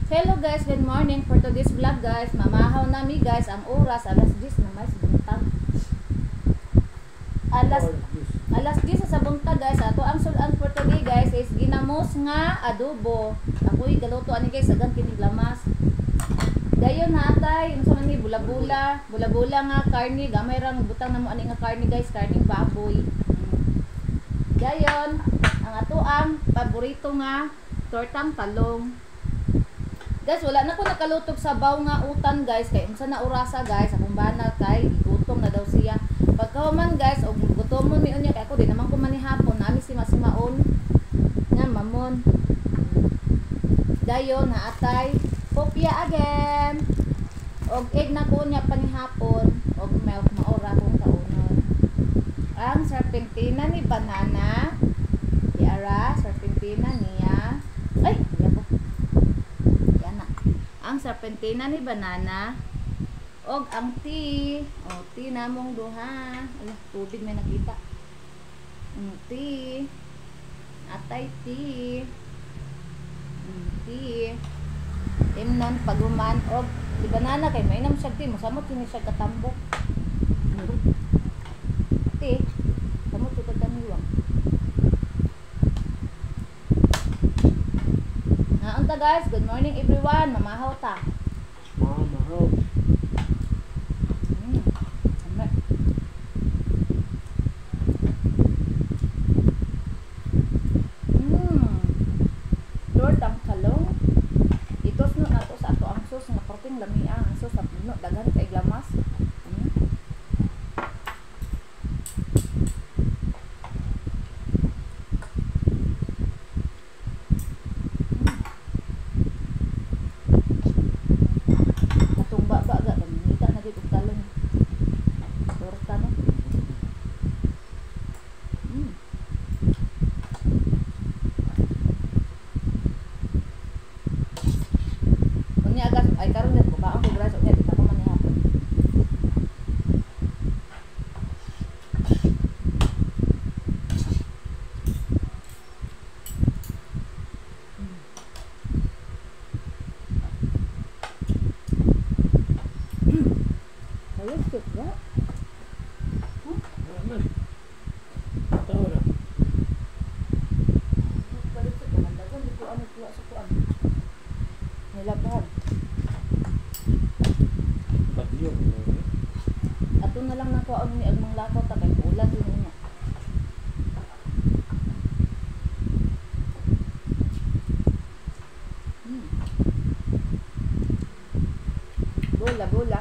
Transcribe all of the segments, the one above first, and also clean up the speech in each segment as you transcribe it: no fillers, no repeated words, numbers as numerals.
Hello guys, good morning. For today's vlog guys, mamahaw nami guys. Ang oras alas 10 na may sa buntag. Alas 10 sa buntag guys. Ato ang sulan for today guys is ginamos nga adobo. Ako'y galuto ani guys, sagan kinig lamas. Dayon natay, unsa man ni bula-bula, bula-bula nga karne, gamay rang butang namo ani nga karne guys, karning baboy. Dayon, ang ato ang paborito nga tortang talong. Guys, wala na ko nakalutog sa sabaw nga utan guys, kay unsa na orasa guys, akong bana kay gutom na daw siya. Pagkahuman guys, og gutomon mi unya kay ako di naman ko manihapon, nami si masimaon nga mamon. Dayon naatay kopya again. Og egg na ko niya panihapon, og milk maora kung kaunon. Ang serpentina ni banana, diara serpentina niya. Ay, iya po. Yan na. Ang serpentina ni banana og ang tea. O, tea namong duha. Ala, tubig may nakita. Tea. Atay tea. Tea. Imnon paguman og si banana kay mainam siya tea, mosamot kini siya katambok. Tea. Samot siya kataniwang. Naunta guys, good morning everyone. Mamahaw ta. Mamahaw. Tama. Tortang talong. Itos no nato sa ato ang sauce nga perting lamia ang sauce sa puno daghan kay lamas. Atong baba ga gamitan na gid og talong. Torta no. Unya agas ay karon gyud bukaon ko rice unya di pa ko manihapon. Ayos ba? Wala man. Tao na. Balik sa kamandagan, di ko ano kuha sa kuan. Nilabahan. Bagyo. Ato na lang nakuha ni agmang lakaw ta kay ulan din niya. Bola, bola.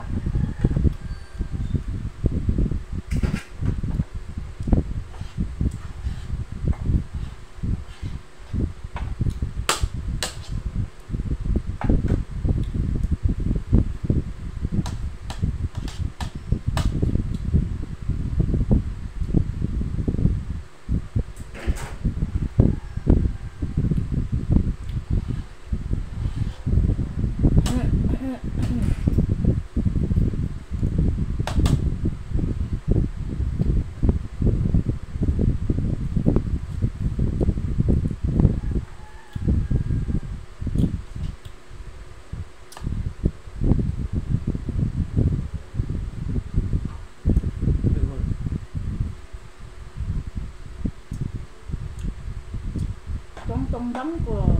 Tong ko.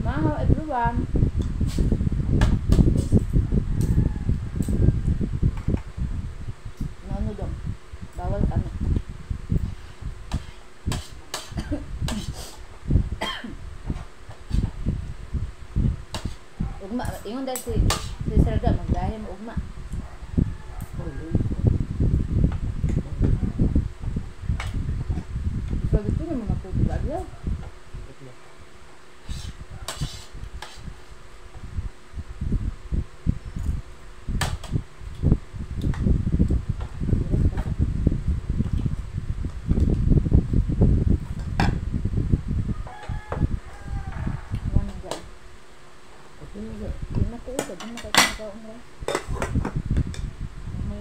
Mahaw everyone. Ano dong? Bawal kami. Ugma, ingon dahil si Serga, magdahe mo ugma. So, gusto niyo mga tubig adlaw. Daghan na kay kaon rice. May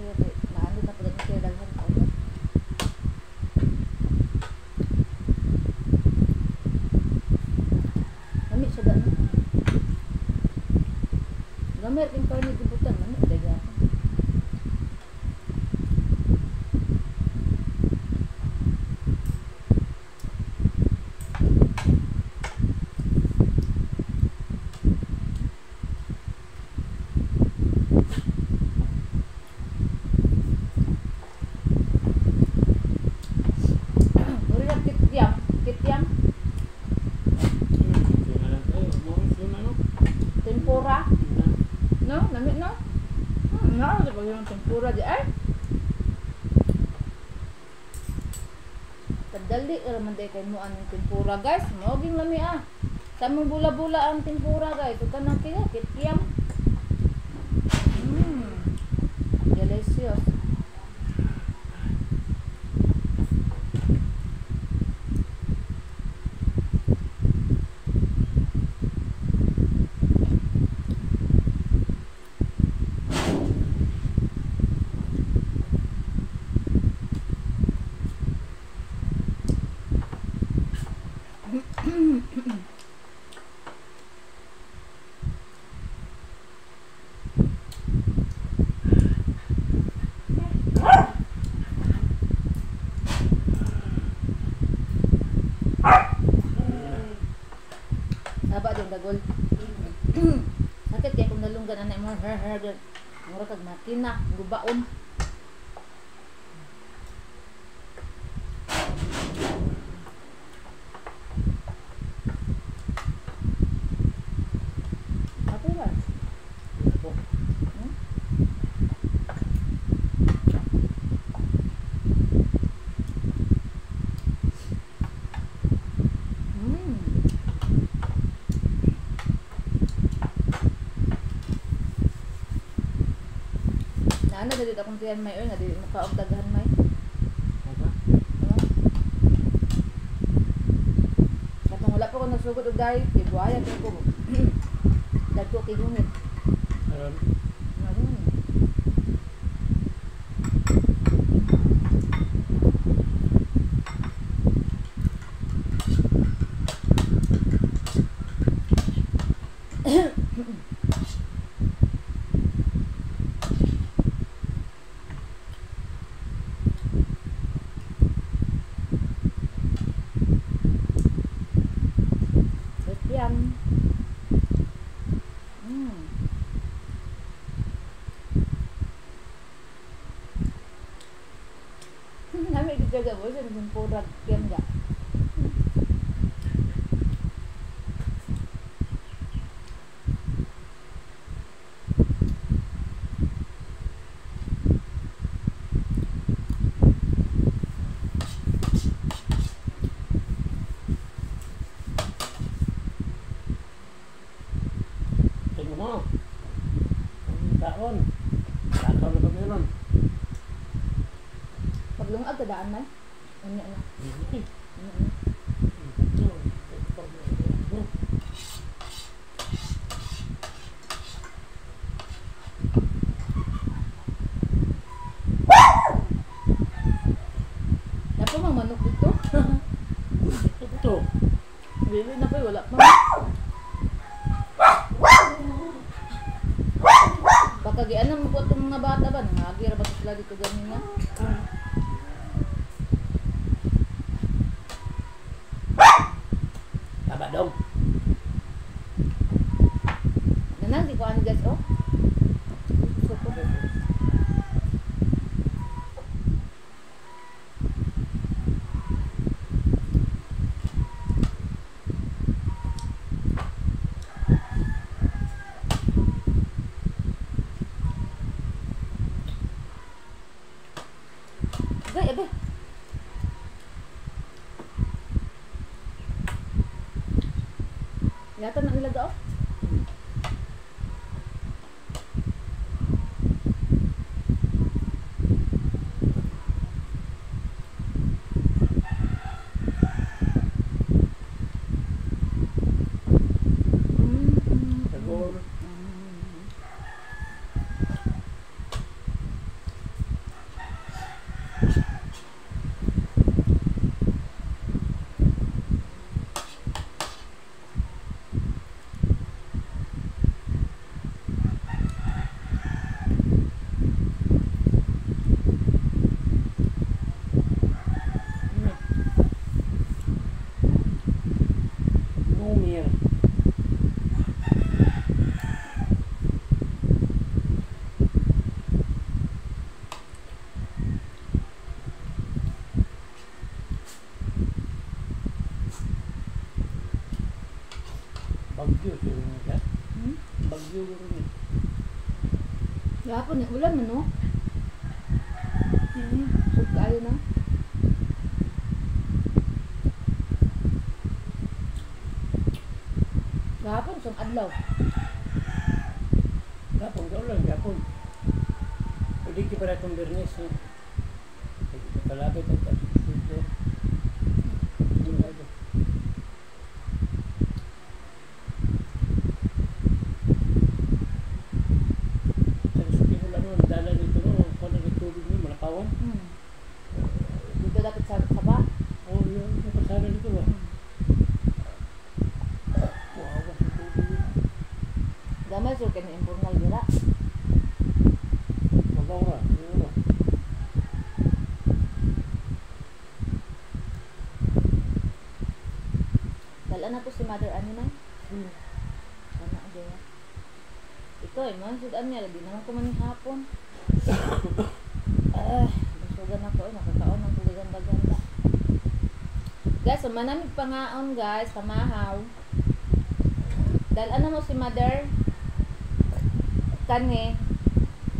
naano na pud kay daghan kaon. Lami siya gano. Gamit yung karne gibutan, lami dahil ako. Uri lang kityam, kityam, tempura. No, lami no. No, di ba yung tempura di ay? Kadali ra man day kay mo ang tempura, guys. Maoging lami ah. Samong bula-bula ang tempura, guys. Ug kanang kaya kityam. Delicious. Saba din dagol. Sakit kay kung nalunggan anay mo her her. Mura kag makina, gubaon. Ako ba? Naana dito akong tiyan may oy nga dili makaog daghan may. Ano? Katong wala pa ko nagsugod og diet, kay buhaya kay ko. Dagko kay gumit. Aron. Aron. Yan. Nami dito ga boy sa tempura kem ga. Tingnan mo. Ang taon. Takaw na ba meron? Paglungag ka daan man. Unya na. Unya na. Dapat mang manok dito. Ito. Dili na pa wala pa. Baka gianam mo po itong mga bata ba? Nangagi ra ba sila dito ganina? Taba dong. Nanang, di ko ano guys, oh. Gusto ko. Agay, agay. Yata na nila oh. Tagor. Year. Bagyo siguro siya. Hmm? Bagyo siguro niya. Gahapon, ulan man, no? Sug kaayo na. Gahapon, sung adlaw. Gapon, gaulan, gapon. Pwede ki para itong Bernes, no? Kalapit at ito. Sa suki ko lang, dala nito, no? Kung ano tubig mo, malapawan. Dito dapat sa saba. Oo, yun, yung kalsada dito ba? Wow, sa tubig. Gamay sur kay ni dira. Mabaw ra, siguro. Dala na to si Mother ani man. Sana agay. Ikaw eh, man sud niya lagi naman ko man hapon. Ah, busugan ako eh, nakakaon ng ganda-ganda. Guys, so manamig pangaon guys, pamahaw. Dalaan na mo si Mother kani.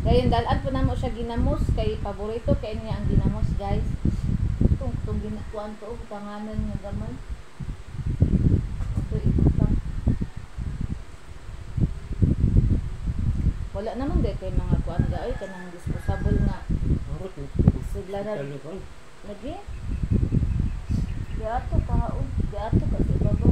Gayon dalaan po na mo siya ginamos kay paborito kay niya ang ginamos guys. Tung tung ginakuan to og panganan nga gamay. Ito ibutang. Wala naman dahil kay mga kuan ga oy kanang disposable nga sudlanan. Lagi. Diato kaon, diato ka sa ibabaw.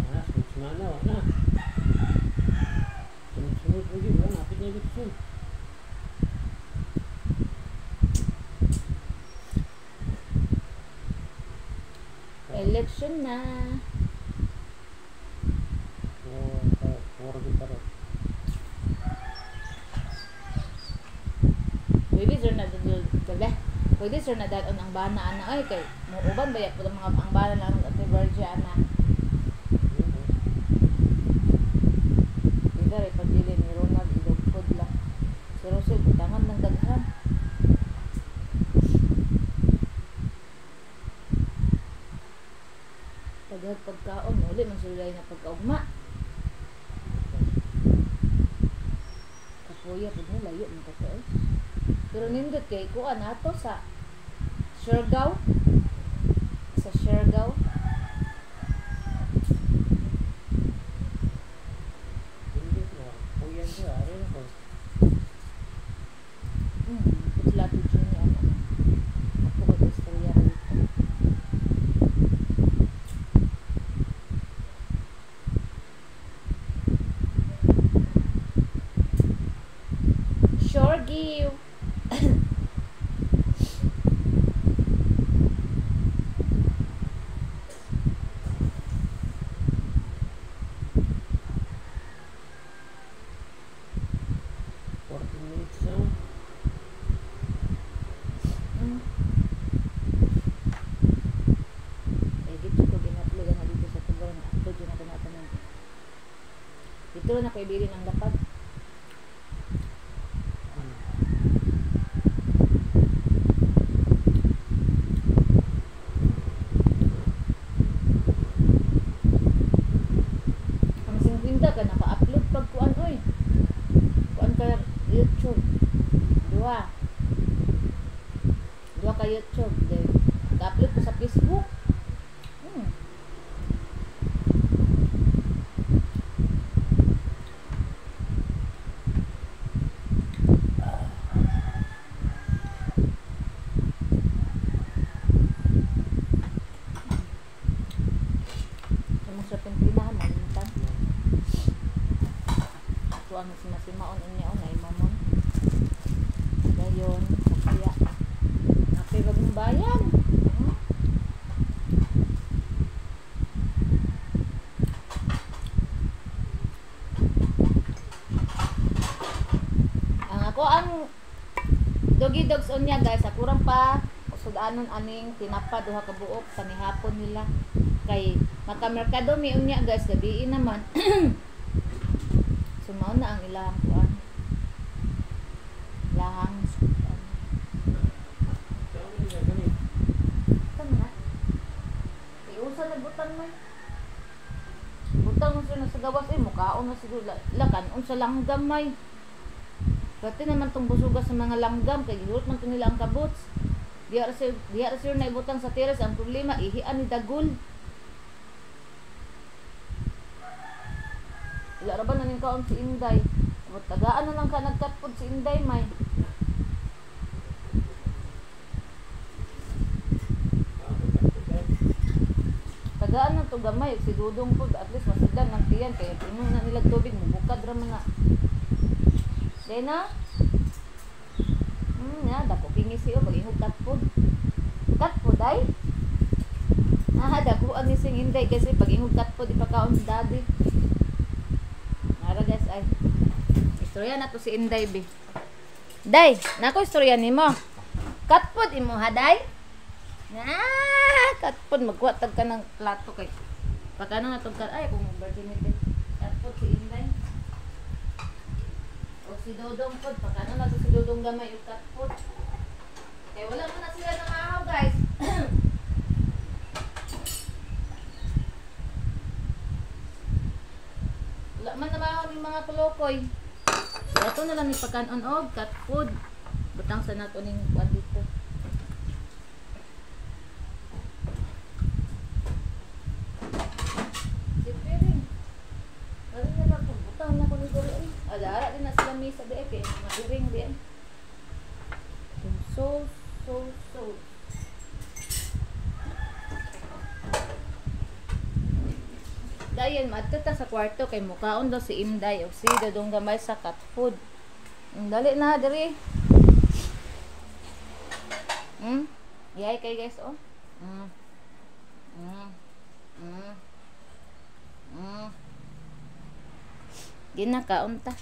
Ah, sunod na, wala. Sunod-sunod lagi, wala, napit na eleksyon. Election na. Pwede sir na dala. Pwede sir na dalon ang bana ana ay kay muuban ba po ang mga ang bana lang Ate Virgie ana. Dili ray pagdili ni Ronald ilugkod lang. Si Rosel butangan ng daghan. Daghang pagkaon, uli man sila na pagkaugma. Kapoya pud mo layo man ka eh. Pero nindot kay kuan ato sa Siargao. Sa Siargao. Nindot na. Kuyan ko, ari na ko. Sila to Junior ano. Ako ko istorya dito. Sure give. 14 minutes na. Eh, dito ko gin-upload na dito sa tubo. Upload yun ako natanong. Dito na kaibilin ang lapad. Ang 50 ka naka-upload pag kuan oy. Kuan ka YouTube. Dua. Dua ka YouTube. Then, naka-upload ko sa Facebook. Among sa pentinahan, malimtan. Ato ang simasimaon unya ay mamon. Dayon, kapya. Napay bagong bayan. Ang ako Ako ang doggy dogs unya guys, ako rang pa sudanon aning tinapa duha ka buok panihapon nila kay makamerkado mi unya guys, gabii naman. So mao na ang ilang kuan. Lahang sudan. Tama na. Iusa na butang man. Butang mo sila sa gawas eh, mukaon na siguro lakan unsa langgam may. Pati naman tong busuga sa mga langgam kay gihurot man to nila ang kabots. Diha ra sir na ibutang sa terrace, ang problema ihian ni dagol. Wala ra ba naning kaon si Inday? Abot tagaan na lang ka nagkatpod si Inday may. Tagaan na to gamay si Dudong pod, at least masidlan ng tiyan kay inom na nila tubig mubukad ra man na. Dena? Ya, dako kingi siyo pag-ingog katpod. Katpod ay? Ah, dako ang ising Inday kasi pag-ingog katpod ipakaon si daddy. Nara guys ay. Istorya na to si Inday bi. Day, nako istorya nimo. Katpod imo ha day? Na, katpod magkuha tag ka ng plato kay. Pagkano na tog ka ay kung virginity. Katpod si Inday. O si Dodong pod, pagkano na to si Dodong gamay og katpod. Kay wala man na sila nangahaw guys. Wala man namahaw ni mga kulokoy. So ato na lang ni pagkanon og cat food. Butang sa nato ning kuan dito. Si Piring. Karon na lang kung butang na ko ni diri ay. Ala din na sila misa di ay kay mga iring di ay. So so so. Dayon madto ta sa kwarto kay mukaon daw si Inday og si Dodong gamay sa cat food. Dali na diri. Yay kay guys oh. Ginakaon ta.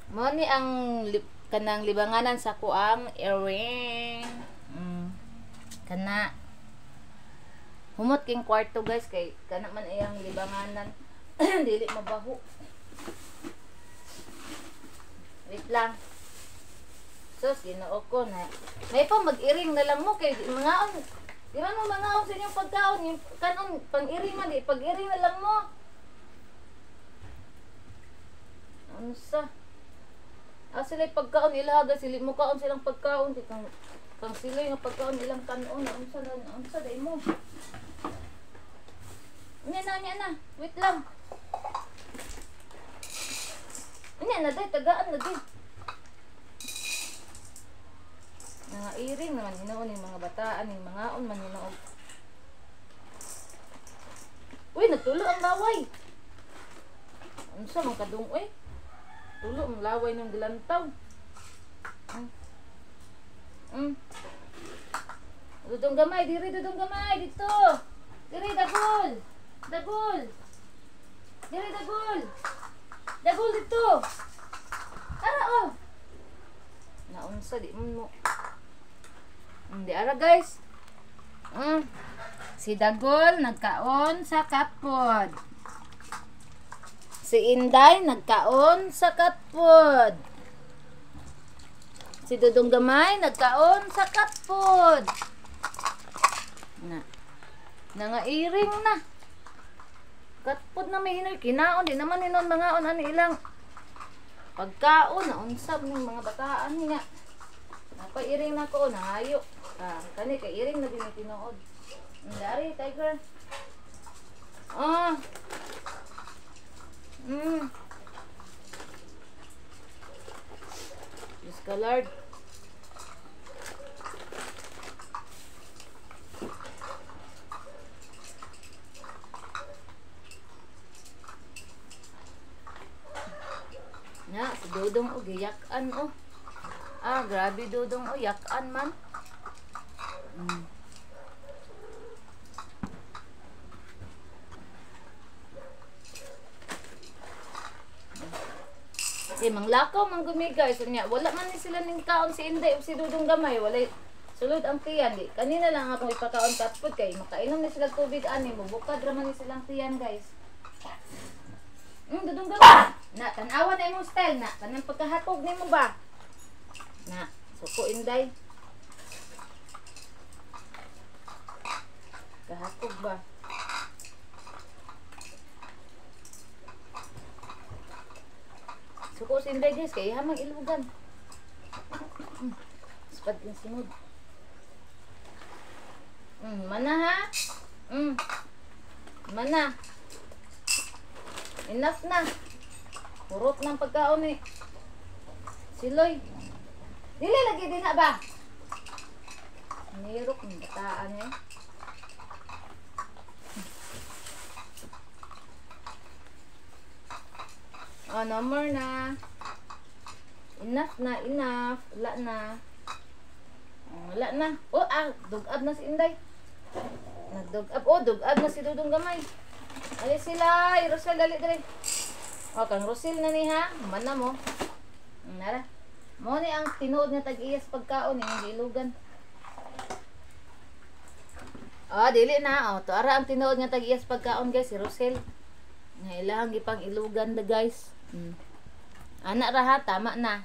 Mao ni ang kanang libanganan sa kuang earring. Kana humot king kwarto guys kay kana man iyang libanganan. Dili mabaho. Wait lang. Sus, Ginoo ko na. May pa mag-iring na lang mo kay mangaon. Di man mo mangaon sa inyong pagkaon, yung kanon pang-iring man di pag-iring na lang mo. Unsa? Ah, sila pagkaon ilaga sila mukaon silang pagkaon di kang kang sila nga pagkaon ilang kanon unsa na unsa day mo. Nya na. Wait lang. Nya na day tagaan na day. Nangairing naman hinuon yung mga bataan, yung mga on man hinuon. Uy, nagtulo ang laway. Unsa man kadung uy? Tulo ang laway ng gilantaw. Dudong gamay, diri dudong gamay dito. Diri dagol. Dagol. Diri dagol. Dagol dito. Ara oh. Naunsa di mo. Hindi ara guys. Si Dagol nagkaon sa cat food. Si Inday nagkaon sa cat food. Si Dudong Gamay nagkaon sa cat food. Na. Nangairing na. Cat food na may hinoy kinaon di naman hinon mangaon ani ilang pagkaon na unsab ng mga bataan nga. Napairing na ko nangayo. Ah, kani kay iring na din tinuod. Dari tiger. Ah. Diyos ka, Lord. Na, si Dodong o, giyakan o. Ah, grabe Dodong o, yakan man. Kay manglakaw man gumi guys. Unya, wala man ni sila ning kaon si Inday ug si Dudong Gamay. Walay sulod ang tiyan. Di kanina lang akong ipakaon cat food kay makainom ni sila tubig ani, mubukad ra man ni silang tiyan guys. Dudong Gamay. Na tan-awa na imong style na kanang pagkahatog nimo ba? Na, suko Inday. Kahakog ba? Suko si Inday guys, kay ihamang ilugan. Spad yung singod. Mana ha? Mana. Enough na. Purot ng pagkaon eh. Siloy. Dili lagi din na ba? Nirok ng bataan eh. Oh, no more na. Enough na, enough. Wala na. Wala na. Oh, dugab na si Inday. Nagdugab. Oh, dugab na si Dudong Gamay. Ali sila. Rosel, dali, dali. Oh, kang Rosel na ni ha. Mana mo. Nara. Mo ni ang tinuod nga tag-iyas pagkaon yung gilugan. Oh, dili na. Oh, to ara ang tinuod nga tag-iyas pagkaon guys, si Rosel. Nga ilahang gipang ilugan da guys. Ana ra ha, tama na.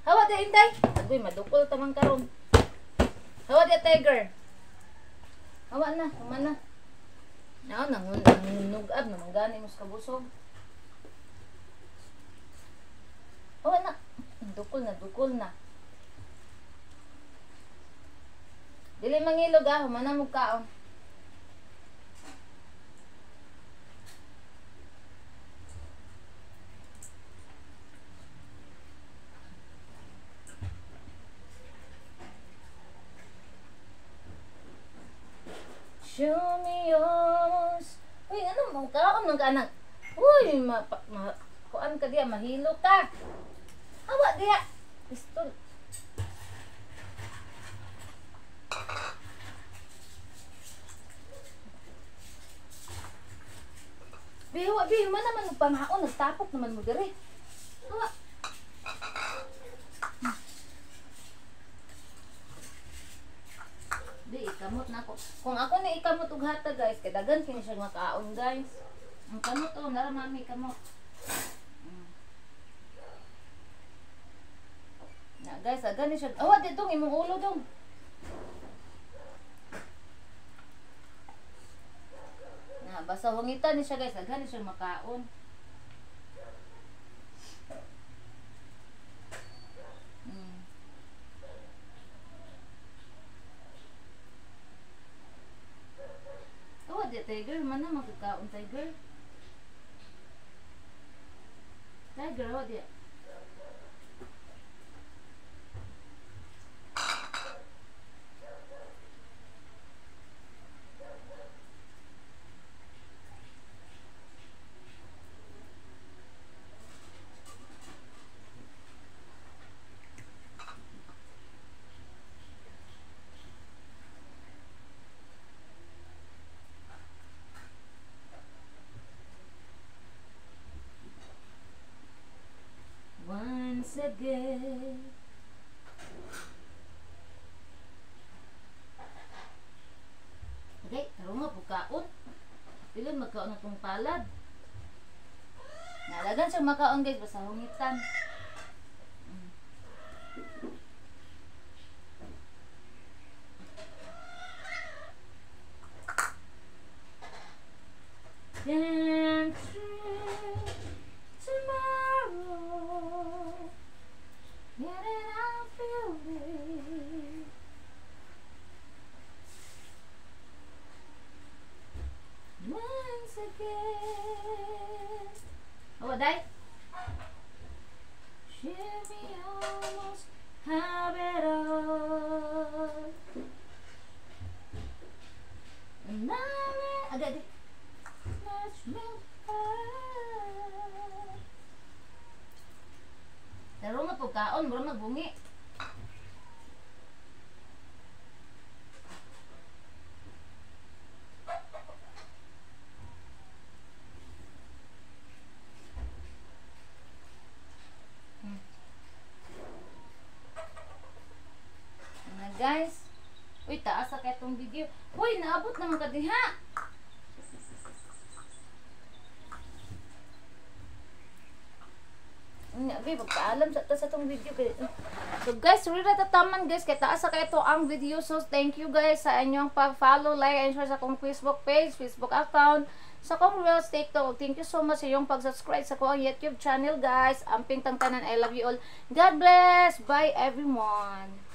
Hawa di Inday. Agoy madukol tamang karon. Hawa di Tiger. Hawa na, tama na. Nao nangunugab naman gani mo sa kabusog. Hawa na. Dukol na, dukol na. Dili mangilog ha, humana mo kaon. Show me yours. Uy, ano mo kaon man ka anak? Uy, kuan ka diya, mahilo ka. Hawa diya. Pistol. Bi, hawa bi, man naman panghaon, nagtapok naman mo diri. Hawa. Di, ikamot na ako. Kung ako na ikamot og hata guys, kay dagan kini siya makaon guys. Ang kamot oh, nara mami kamot. Na guys, agan ni siya. Oh, di dong imong ulo dong. Na basta hungitan ni siya guys, daghan ni siya makaon. Oh, di Tiger, mana magkakaon Tiger? Tiger, oh di. Once again. Okay, karon nga pagkaon. Pila magkaon atong palad. Nalagan siya makaon guys, basta hungitan. Then through tomorrow, yet I feel it. Once again. Oh, dai. She me almost have it all. And I will much more. Pero nga pagkaon, mura magbungi. atong video. Hoy, naabot naman ka diha. Nya, babe, magpaalam sa ta sa atong video. So guys, sorry ra tataman guys, kay taas sa kay ito ang video. So thank you guys sa inyong pag-follow, like, and share sa akong Facebook page, Facebook account, sa akong Reels, TikTok. Thank you so much sa inyong pag-subscribe sa akong YouTube channel, guys. Amping tang tanan, I love you all. God bless. Bye everyone.